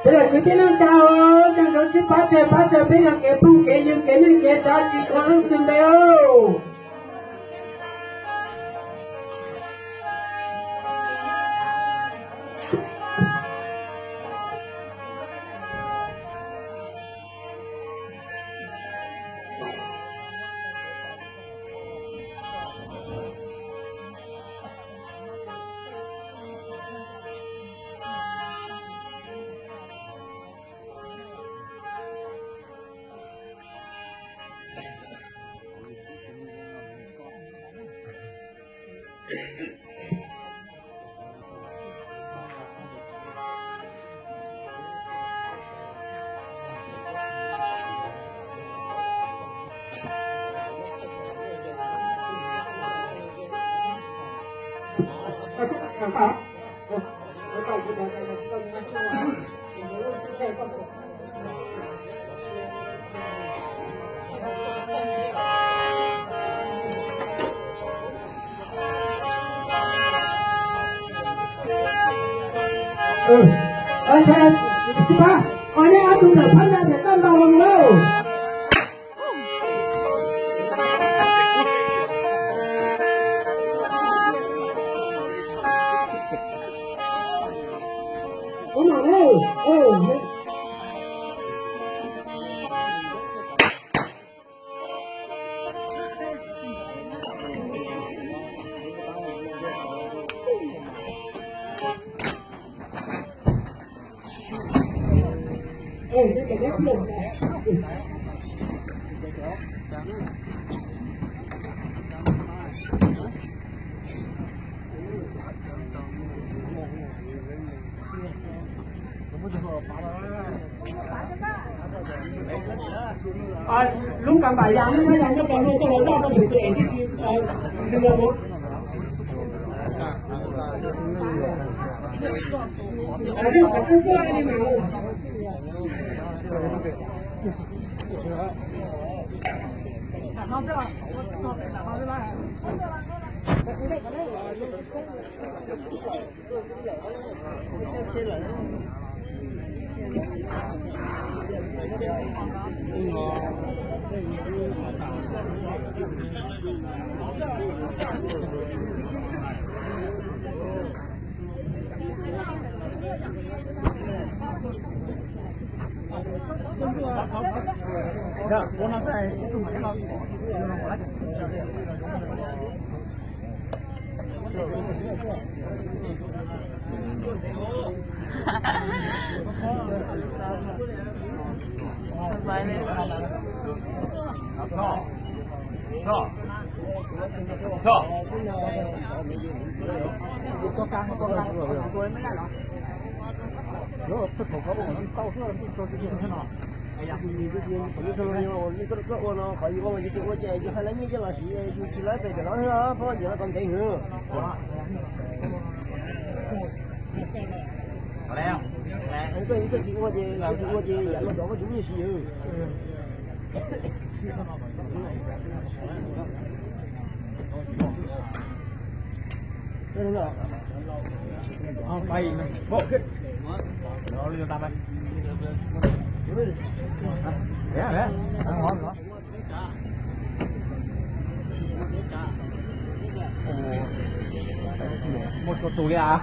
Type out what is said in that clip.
Peb yog kwv tij neej tsa, tseem rau sib pab txhawb pab txhawb peb yog kev phooj kev ywg kev neej kev tsav tsis kho leej twg npe os. Qhov nej ob tug ntawm phab ntsa pem toj ntau los lauj. Lub kas npam yas, lub nab yas nyob pem luaj tuaj los loj rau pem tus em tib si. Ua no qhov yus ua mas yus tsis ua ces yus hais lawv nyiaj coj los siv, yus tsis lawv pem cov lawv phob nyiaj los tau ntev heev. Koj tsis ua ces yam no cov koj tsis muaj nyiaj siv. Muaj txhua tus li as.